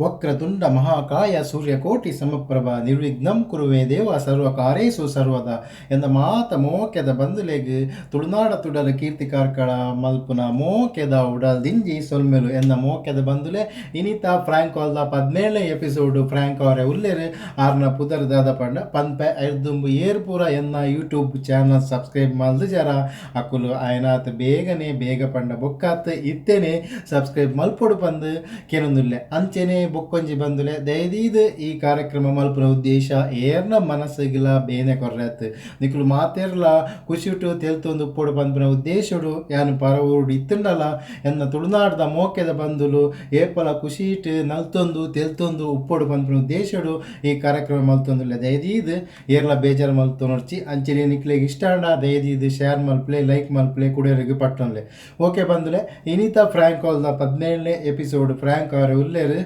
ವಕ್ರತುಂಡ ಮಹಾಕಾಯ ಸೂರ್ಯಕೋಟಿ ಸಮಪ್ರಭ ನಿರ್ವಿಘ್ನಂ ಕುರುವೆ ದೇವ ಸರ್ವಕಾರೇಸು ಸರ್ವದ ಎಂದ ಮಾತ ಮೋಕೆದ ಬಂದುಲೆಗ್ ತುಳುನಾಡ ತುಡರ ಕೀರ್ತಿ ಕಾರ್ಕಳ ಮಲ್ಪುನ ಮೋಕೆದ ಉಡಲ್ ದಿಂಜಿ ಸೊಲ್ಮೆಲು ಎನ್ನ ಮೋಕೆದ ಬಂದುಲೆ ಇನಿತ ಫ್ರಾಂಕ್ ಆಲ್ದ 17ನೇ ಎಪಿಸೋಡ್ ಫ್ರಾಂಕ್ ಅವರೆ ಉಲ್ಲೆರ್ ಆರ್ನ ಪುದರ್ ದಾದ ಪಂಡ ಪನ್ಪೆ ಐರ್ದುಂಬು ಏರ್ ಪೂರ ಎನ್ನ ಯೂಟ್ಯೂಬ್ ಚಾನಲ್ ಸಬ್ಸ್ಕ್ರೈಬ್ ಮಲ್ದು ಜರ ಅಕುಲು ಆಯನಾತ್ ಬೇಗನೆ ಬೇಗ ಪಂಡ ಬೊಕ್ಕಾತ್ ಇತ್ತೇನೆ ಸಬ್ಸ್ಕ್ರೈಬ್ ಮಲ್ಪೊಡು ಪಂದ್ ಕೆನೊಂದುಲ್ಲೆ ಅಂಚೆನೆ ಬೊಕ್ಕೊಂಜಿ ಬಂದುಲೆ ದಯದೀದ್ ಈ ಕಾರ್ಯಕ್ರಮ ಮಲ್ಪುನ ಉದ್ದೇಶ ಏರ್ನ ಮನಸ್ಸುಗಿಲ ಬೇನೆ ಕೊರ್ರತ್ ನಿಕುಲು ಮಾತೆರ್ಲ ಖುಷಿಟು ತೆಲ್ತೊಂದು ಉಪ್ಪೊಡು ಪನ್ಪುನ ಉದ್ದೇಶಡು ಯಾನು ಪರವೂರುಡು ಇತ್ತುಂಡಲ ಎನ್ನ ತುಳುನಾಡ್ದ ಮೋಕೆದ ಬಂದುಲು ಏಪಲ ಖುಷಿಟ್ ನಲ್ತೊಂದು ತೆಲ್ತೊಂದು ಉಪ್ಪೊಡು ಪನ್ಪುನ ಉದ್ದೇಶಡು ಈ ಕಾರ್ಯಕ್ರಮ ಮಲ್ತೊಂದುಲ್ಲೆ ದಯದೀದ್ ಏರ್ಲ ಬೇಜಾರು ಮಲ್ತೊನೊರ್ಚಿ ಅಂಚೆನೆ ನಿಕ್ಲೆಗ್ ಇಷ್ಟ ಆಂಡ ದಯದೀದ್ ಶೇರ್ ಮಲ್ಪಲೆ ಲೈಕ್ ಮಲ್ಪಲೆ ಕುಡಿಯರಿಗೆ ಪಟ್ಟೊನ್ಲೆ ಓಕೆ ಬಂದುಲೆ ಇನಿತ ಫ್ರಾಂಕ್ ಆಲ್ದ 17ನೇ ಎಪಿಸೋಡ್ ಫ್ರಾಂಕ್ ಅವರ ಉಲ್ಲೇರು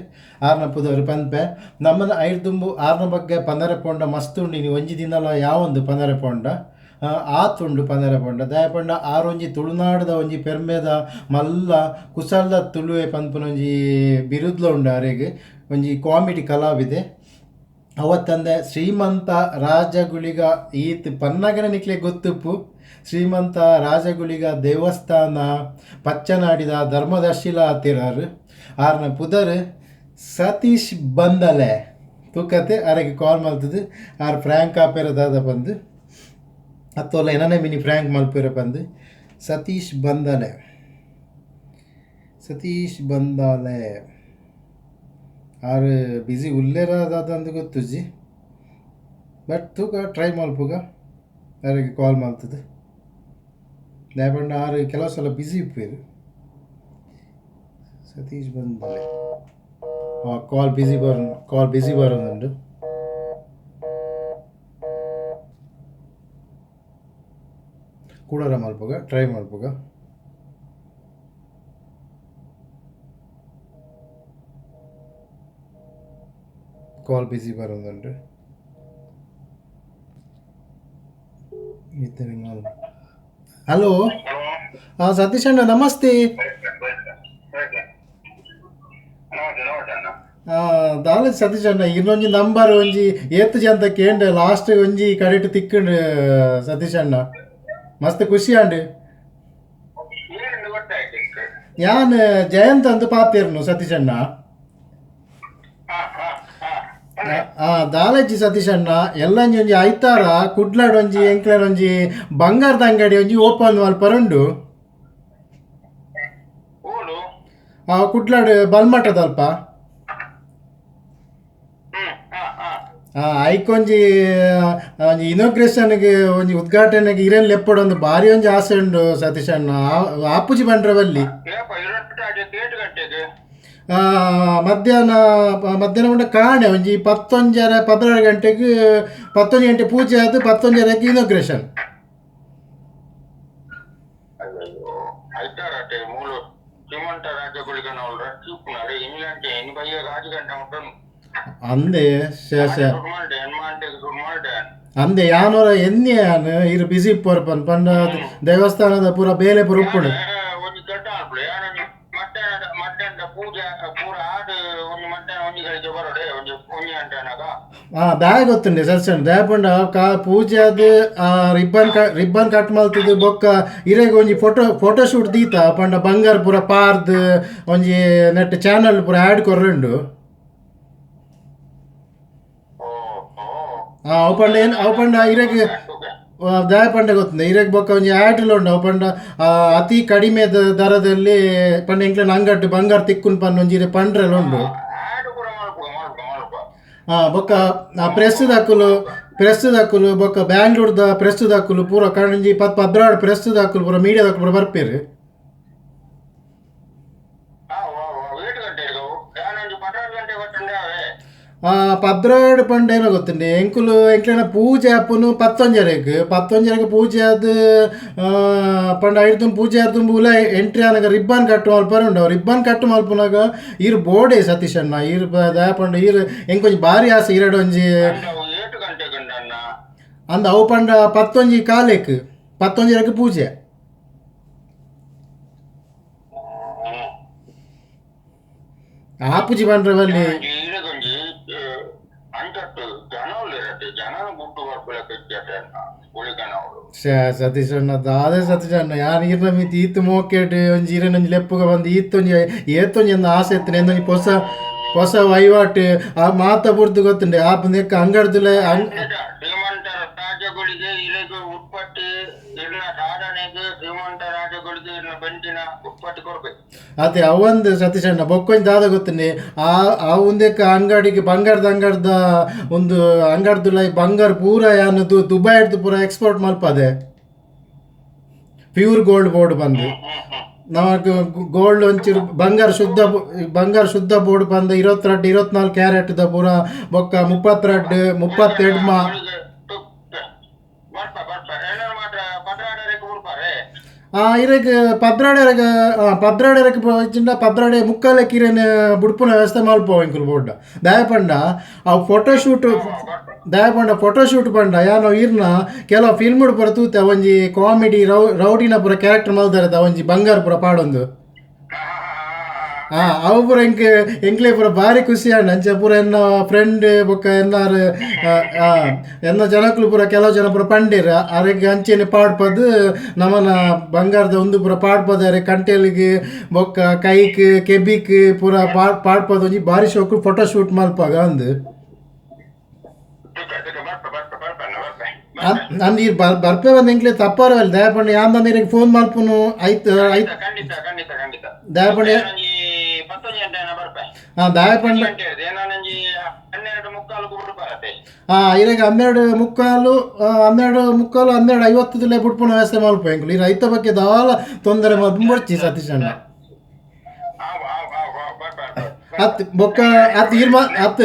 ಆರ್ನ ಪುದರ್ ಪನ್ಪೆ ನಮ್ಮನ ಐರ್ದುಂಬು ಆರ್ನ ಬಗ್ಗೆ ಪಂದರ ಪೋಂಡ ಮಸ್ತ್ ಉಂಡು ಇನಿ ಒಂಜಿ ದಿನಲ ಯಾವೊಂದು ಪಂದರ ಪೋಂಡ ಆತುಂಡು ಪಂದರ ಪೋಂಡ ದಯಪಂಡ ಆರೊಂಜಿ ತುಳುನಾಡದ ಒಂಜಿ ಪೆರ್ಮೆದ ಮಲ್ಲ ಕುಸಲ್ದ ತುಳುವೆ ಪನ್ಪುನ ಒಂಜಿ ಬಿರುದ್ಲ ಉಂಡು ಆರೆಗ್ ಒಂಜಿ ಕಾಮಿಡಿ ಕಲಾವಿದೆ ಅವತ್ತಂದೆ ಶ್ರೀಮಂತ ರಾಜಗುಳಿಗ ಈತ್ ಪನ್ನಗನ ನಿಕ್ಲೆ ಗೊತ್ತುಪ್ಪು ಶ್ರೀಮಂತ ರಾಜಗುಳಿಗ ದೇವಸ್ಥಾನ ಪಚ್ಚನಾಡಿದ ಧರ್ಮದರ್ಶಿಲ ಆತಿರಾರು ಆರ್ನ ಪುದರ್ ಸತೀಶ್ ಬಂದಲೆ ತೂಕತೆ ಆರೆಗೆ ಕಾಲ್ ಮಲ್ತದು ಆರ್ ಫ್ರ್ಯಾಂಕ್ ಆಪೇರ ದಾದ ಬಂದು ಅತ್ತೋಲ್ಲ ಏನನೇ ಮಿನಿ ಫ್ರ್ಯಾಂಕ್ ಮಲ್ಪೇರ ಬಂದು ಸತೀಶ್ ಬಂದಲೆ ಸತೀಶ್ ಬಂದಾಲೆ ಆರ್ ಬಿಸಿ ಉಲ್ಲೇರ ದಾದಂದು ಗೊತ್ತುಜಿ ಬಟ್ ತೂಕ ಟ್ರೈ ಮಲ್ಪುಗ ಆರೆಗೆ ಕಾಲ್ ಮಲ್ತದು ದಾಯಪಂಡ ಆರು ಕೆಲವು ಸಲ ಬಿಸಿ ಇಪ್ಪೇರು ಸತೀಶ್ ಬಂದಲೆ ಕಾಲ್ ಬಿಸಿ ಬರ್ ಕಾಲ್ ಬಿಸಿ ಬರೋದುಂಡು ಕೂಡರ ಮಲ್ಪುಗ ಟ್ರೈ ಮಲ್ಪುಗ ಕಾಲ್ ಬಿಸಿ ಬರೋದುಂಡು ಹಲೋ ಸತೀಶ್ ಅಣ್ಣ ನಮಸ್ತೆ. ದಾಲ ಸತೀಶ್ ಅಣ್ಣ ಇನ್ನೊಂಜಿ ನಂಬರ್ ಒಂಜಿ ಏತ್ ಜನ ಕೇಂದ್ರ ಲಾಸ್ಟ್ ಒಂಜಿ ಕಡೆಟ್ ತಿಕ್ಕಂಡು ಸತೀಶ್ ಅಣ್ಣ ಮಸ್ತ್ ಖುಷಿ ಆಂಡ್. ಯಾನ್ ಜಯಂತ್ ಅಂತ ಪಾತೇರ್ನು ಸತೀಶ್ ಅಣ್ಣ. ದಾಲಜ್ಜಿ ಸತೀಶ್ ಅಣ್ಣ ಎಲ್ಲಂಜಿ ಒಂಜಿ ಐತಾರ ಕುಡ್ಲಾಡ್ ಒಂಜಿ ಎಂಕ್ಲಡ್ ಒಂಜಿ ಬಂಗಾರದ ಅಂಗಡಿ ಒಂಜಿ ಓಪನ್ ಮಲ್ಪರುಂಡು ಕುಡ್ಲಾಡ್ ಬಲ್ಮಠದಲ್ಪ. ಐಕೊಂಜಿ ಒಂಜಿ ಇನಾಗ್ರೇಷನ್ಗೆ ಒಂಜಿ ಉದ್ಘಾಟನೆಗೆ ಇರೆನ್ ಲೆಪ್ಪಡು ಒಂದು ಭಾರಿ ಒಂಜಿ ಆಸೆ ಉಂಡು ಸತೀಶ್ ಅಣ್ಣ. ಆಪುಜಿ ಬಂಡ್ರವಲ್ಲಿ ಮಧ್ಯಾಹ್ನ ಮಧ್ಯಾಹ್ನ ಉಂಡ ಕಾಣೆ ಒಂಜಿ 11:30 12 ಗಂಟೆಗೆ 11 ಗಂಟೆ ಪೂಜೆ ಆದ 11:30ಕ್ಕೆ ಇನಾಗ್ರೇಷನ್. ಅಂದೆ ಅಂದೆ ಯಾನೋರ ಎನ್ನೆ ಯಾನ್ ಇರು ಬಿಸಿ ಇಪ್ಪೋರ್ ಪನ್ ಪಂಡ ದೇವಸ್ಥಾನದ ಪೂರ ಬೇಲೆ ಪೂರ ಉಪ್ಪುಂಡು. ದಾಯ ಗೊತ್ತುಂಡೆ ಸರ್ ದಾಯ ಪಂಡ ಪೂಜೆ ಅದು ರಿಬ್ಬನ್ ಕಟ್ ಮಲ್ತದು ಬೊಕ್ಕ ಇರೆಗ್ ಒಂಜಿ ಫೋಟೋ ಶೂಟ್ ದೀತ ಪಂಡ ಬಂಗಾರ ಪೂರ ಪಾರ್ದ್ ಒಂಜಿ ನೆಟ್ ಚಾನಲ್ ಪೂರ ಆ್ಯಡ್ ಕೊರ್ರುಂಡು. ಅವು ಪಂಡ ಏನು ಅವು ಪಂಡ ಇರೆಗ್ ದಾಯ ಪಂಡ ಗೊತ್ತುಂಡೆ ಇರೆಗ್ ಬೊಕ್ಕ ಒಂಜಿ ಆ್ಯಡ್ಲ ಉಂಡು. ಅವು ಪಂಡ ಅತಿ ಕಡಿಮೆ ದರದಲ್ಲಿ ಪಂಡ ಎಂಕ್ಲೆನ ಅಂಗಡ್ ಬಂಗಾರ ತಿಕ್ಕುನ್ ಪಂಡ ಒಂಜಿ ಇರೆ ಪಂಡ್ರೆಲ ಉಂಡು. ಬೊಕ್ಕ ಪ್ರೆಸ್ ದಾಕುಲು ಬೊಕ್ಕ ಬ್ಯಾಂಗ್ಳೂರ್ದ ಪ್ರೆಸ್ ದಾಕುಲು ಪೂರ ಕಾಂಜಿ 10-12 ಪ್ರೆಸ್ ದಾಕುಲು ಪೂರ ಮೀಡಿಯಾ ದಾಕುಲು ಪೂರ ಬರ್ಪೇರು. 12 ಪಂಡ ಏನೋ ಗೊತ್ತುಂಡೆ ಎಂಕುಲು ಎಂಕ್ಲೆನ ಪೂಜೆ ಅಪ್ಪನು 11:30ಕ್ಕೆ 11:30ಕ್ಕೆ ಪೂಜೆ ಆದ್ ಪಂಡ ಐದು ಪೂಜೆ ಆದ್ ಉಲ ಎಂಟ್ರಿ ಆನಗ ರಿಬ್ಬನ್ ಕಟ್ ಮಲ್ಪರ ಉಂಡು. ರಿಬ್ಬನ್ ಕಟ್ ಮಲ್ಪುನಾಗ ಈರ್ ಬೋಡೆ ಸತೀಶ್ ಅಣ್ಣ ಈರ್ ದಯ ಪಂಡ ಈರ್ ಎಂಕೊಂಜಿ ಭಾರಿ ಆಸೆ ಈರಡು ಒಂಜಿ ಅಂದ ಅವು ಪಂಡ 11:15ಕ್ಕೆ 11:30ಕ್ಕೆ ಪೂಜೆ. ಆಪುಜಿ ಪಂಡ್ರವಲ್ಲಿ. ಸತೀಶ್ ಅಣ್ಣ ದಾದೆ ಸತೀಶ್ ಅಣ್ಣ ಯಾರು ಈರ್ನ ಮಿತಿ ಈತ್ ಮೋಕೆಟ್ ಒಂಜಿ ಇರನೊಂಜಿ ಲೆಪ್ಪುಗ ಬಂದು ಈತೊಂಜಿ ಏತೊಂಜಿ ಎಂದ ಆಸೆ ಇತ್ತು ಎಂದೊಂಜಿ ಹೊಸ ಹೊಸ ವಹಿವಾಟು ಆ ಮಾತ ಪುರ್ದು ಗೊತ್ತುಂಡೆ ಆ ನೆಕ್ಕ ಅಂಗಡ್ದುಲೆ ಶ್ರೀಮಂತ ರಾಜಗಳಿಗೆ ಇರೆಗ್ ಉತ್ಪತ್ತಿ ಇರ್ನ ಸಾಧನೆಗೆ ಶ್ರೀಮಂತ ರಾಜಗಳಿಗೆ ಇರ್ನ ಬೆಂಟಿನ ಉತ್ಪತ್ತಿ ಕೊಡ್ಬೇಕು. ಅದೇ ಅವೊಂದು ಸತೀಶ್ ಅಣ್ಣ ಬೊಕ್ಕೊಂಜಿ ದಾದ ಗೊತ್ತುಂಡೆ ಆ ಆ ಒಂದಕ್ಕೆ ಅಂಗಡಿಗೆ ಬಂಗಾರದ ಅಂಗಡ್ದ ಒಂದು ಅಂಗಡ್ದುಲ ಬಂಗಾರ ಪೂರ ಯಾನು ದುಬೈ ಹಿಡ್ದು ಪೂರ ಎಕ್ಸ್ಪೋರ್ಟ್ ಮಲ್ಪದೆ pure gold board ಬಂದು ನಮಗ್ ಗೋಲ್ಡ್ ಒಂಚೂರು ಬಂಗಾರ ಶುದ್ಧ ಬಂಗಾರ ಶುದ್ಧ ಬೋರ್ಡ್ ಬಂದು 22 24 ಕ್ಯಾರೆಟ್ the ಪೂರ ಬೊಕ್ಕ 32 32 ಮಾ ಇರಗ್ ಪದ್ರಾಡೆರಗ ಪದ್ರಾಡೆರಗ್ ಇಜ್ಜಿಂಡ ಪದ್ರಾಡೆ ಮುಕ್ಕಾಲಕ್ಕೆ ಇರೇನು ಬುಡ್ಪುನ ವ್ಯವಸ್ಥೆ ಮಲ್ಪೋ ಎಂಕುಲು ಬೋರ್ಡ್ ದಯಪಂಡ ಆ ಫೋಟೋಶೂಟ್ ದಯಪಂಡ ಫೋಟೋಶೂಟ್ ಪಂಡ ಯಾನೋ ಇರ್ನ ಕೆಲವು ಫಿಲ್ಮ್ ಪೂರ ತೂತೆ ಒಂಜಿ ಕಾಮಿಡಿ ರೌಡಿನ ಪೂರ ಕ್ಯಾರೆಕ್ಟರ್ ಮಲ್ದಾರದ ಒಂಜಿ ಬಂಗಾರ ಪೂರ ಪಾಡೊಂದು ಅವು ಪೂರ ಎಂಕ್ ಎಂಕ್ಲೆ ಪೂರ ಭಾರಿ ಖುಷಿ ಆಂಡ್ ಅಂಚ ಪೂರ ಎನ್ನ ಫ್ರೆಂಡ್ ಬೊಕ್ಕ ಎನ್ನಾರು ಎನ್ನ ಜನಕ್ಕಲು ಪೂರ ಕೆಲವು ಜನ ಪೂರ ಪಂಡೇರ್ ಅರೆಗ್ ಅಂಚೆನೆ ಪಾಡ್ಪದ್ ನಮನ ಬಂಗಾರದ ಒಂದು ಪೂರ ಪಾಡ್ಪದ್ ಅರೆ ಕಂಟೆಲಿಗೆ ಬೊಕ್ಕ ಕೈಕ್ ಕೆಬಿಕ್ ಪೂರ ಪಾಡ್ಪದ್ ಒಂಜಿ ಭಾರಿ ಶೋಕು ಫೋಟೋ ಶೂಟ್ ಮಲ್ಪಾಗ ಅಂದು ಅಂದ್ ಈ ಬರ್ಪೆ ಬಂದು ಎಂಕ್ಲೆ ತಪ್ಪಾರವಲ್ಲ ದಯಪಂಡ ಯಾಂದ ನೀರಿಗೆ ಫೋನ್ ಮಲ್ಪುನು ಐತ್ ಐತ್ ದಯಪಂಡ ದಯಪಂಡ ಇರಗ 12:45 12:45 12:50 ಬುಡ್ಪುನ ವ್ಯವಸ್ಥೆ ಮಲ್ಪ ಎಂಕುಲು ಈ ರೈತ ಬಗ್ಗೆ ದಾಲ ತೊಂದರೆ ಮಲ್ಪು ಸತೀಶ್ ಅಣ್ಣ. ಅತ್ ಬೊಕ್ಕ ಅತ್ ಈರ್ ಅತ್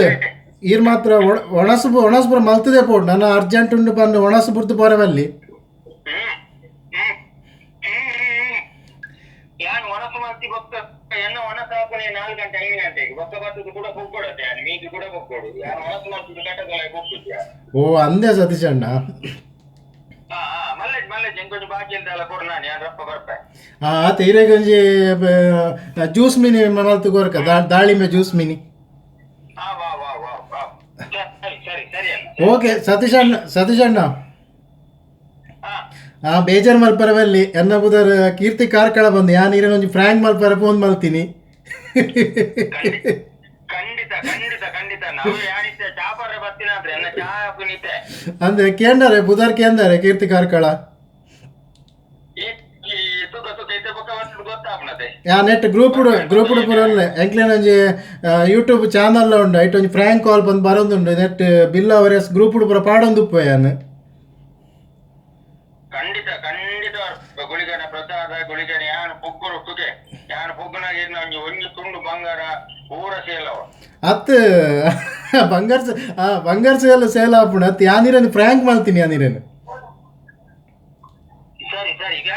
ಈರ್ ಮಾತ್ರ ಒಣಸು ಒಣಸುಪುರ ಮಲ್ತದೆ ಪೋಡು ನನ್ನ ಅರ್ಜೆಂಟ್ ಉಂಡು ಬಂದು ಒಣಸು ಬುರ್ದು ಪೋರವಲ್ಲಿ. ಓ ಅಂದೆ ಸತೀಶ್ ಅಣ್ಣ. ಆತ ಹಿರೇಗಂಜಿ ಜ್ಯೂಸ್ ಮಿನಿ ಮಲ್ತು ಕೊರ್ಕ ದಾಳಿಂಬೆ juice mini. Okay Satish ಅಣ್ಣ ಸತೀಶ್ ಅಣ್ಣ ಬೇಜಾರ್ ಮಲ್ಪರವಲ್ಲಿ ಎನ್ನ ಬುದರ್ ಕೀರ್ತಿ ಕಾರ್ಕಳ ಬಂದು ಯಾನ್ ಒಂಜಿ ಫ್ರ್ಯಾಂಕ್ ಮಲ್ಪರ ಫೋನ್ ಮಲ್ತೀನಿ. ಅಂದ್ರೆ ಕೇಂದಾರೆ ಬುಧರ್ ಕೇಂದಾರೆ ಕೀರ್ತಿ ಕಾರ್ಕಳ net group group ಪೂರ ಎಂಕ್ಲೇನ ಒಂಜಿ ಯೂಟ್ಯೂಬ್ ಚಾನಲ್ ಉಂಡು ಐಟ್ ಒಂಜಿ ಫ್ರ್ಯಾಂಕ್ ಕಾಲ್ ಬಂದು ಬರೋದುಂಡು ನೆಟ್ ಬಿಲ್ ಅವರ ಗ್ರೂಪ್ ಪೂರ ಪಾಡೊಂದು ಯಾನ್. ಖಂಡಿತ ಖಂಡಿತ ಗುಳಿಗನ ಪ್ರಸಾದ ಗುಳಿಗನ ಯಾನ್ ಪೊಗ್ಗುರು ತುಗೆ ಯಾನ್ ಪೊಗ್ಗುನಾಗ ಒಂಜಿ ಒಂಜಿ ತುಂಡು ಬಂಗಾರ ಪೂರ ಸೇಲವ ಅತ್ ಬಂಗಾರ ಬಂಗಾರ ಸೇಲ್ ಸೇಲ್ ಆಪುಂಡು ಅತ್ ಯಾನಿರೇನು ಫ್ರ್ಯಾಂಕ್ ಮಾಡ್ತೀನಿ ಯಾನಿರೇನು. ಸರಿ ಸರಿ ಈಗ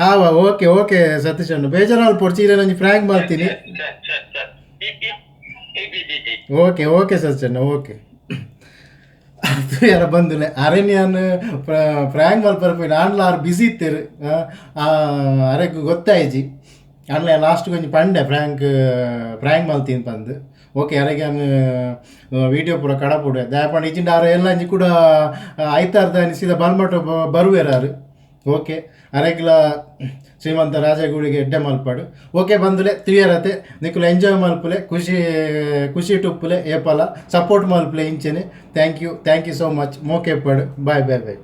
ಆವ ಓಕೆ ಓಕೆ ಸತೀಶ್ ಅಣ್ಣ ಬೇಜಾರು ಮಲ್ಪೊಡ್ಚಿ ಇರೇನು ಒಂಜಿ ಫ್ರ್ಯಾಂಕ್ ಮಾಡ್ತೀನಿ. ಓಕೆ ಓಕೆ ಸತೀಶ್ ಅಣ್ಣ ಓಕೆ. ಅದು ಯಾರ ಬಂದಿಲ್ಲ ಅರೆ ನಾನು ಫ್ರ್ಯಾಂಕ್ ಮಲ್ಪರ ಪೋಯಿನ ಆಂಡ್ಲ ಆರು ಬಿಸಿ ಇತ್ತೇರು ಅರೆಗ್ ಗೊತ್ತಾಯ್ಜಿ ಆಂಡ್ಲ ಲಾಸ್ಟ್ ಒಂಜಿ ಪಂಡೆ ಫ್ರ್ಯಾಂಕ್ ಫ್ರ್ಯಾಂಕ್ ಮಲ್ತೀನಿ ಪಂದು. ಓಕೆ ಅರೆಗೆ ನಾನು ವೀಡಿಯೋ ಪೂರ ಕಡಪುಡೆ ದಯಪಂಡ ಇಜ್ಜಿಂಡ ಆರು ಎಲ್ಲ ಅಂಜಿ ಕೂಡ ಐತಾರ್ದ ಸೀದಾ ಬಲ್ಮಠ ಬರುವೆರಾರು. ಓಕೆ ಅರೆಗ್ಲ ಶ್ರೀಮಂತ ರಾಜಗುಳಿಗೆ ಎಡ್ಡೆ ಮಲ್ಪಾಡು. ಓಕೆ ಬಂದುಲೆ ತಿಳಿಯರತೆ ನಿಕುಲು ಎಂಜಾಯ್ ಮಲ್ಪುಲೆ ಖುಷಿ ಖುಷಿ ಟುಪ್ಪುಲೆ ಏಪಲ ಸಪೋರ್ಟ್ ಮಲ್ಪುಲೆ ಇಂಚೆನೆ. Thank you so much ಮೋಕೆ ಪಡು ಬಾಯ್ ಬಾಯ್ ಬಾಯ್.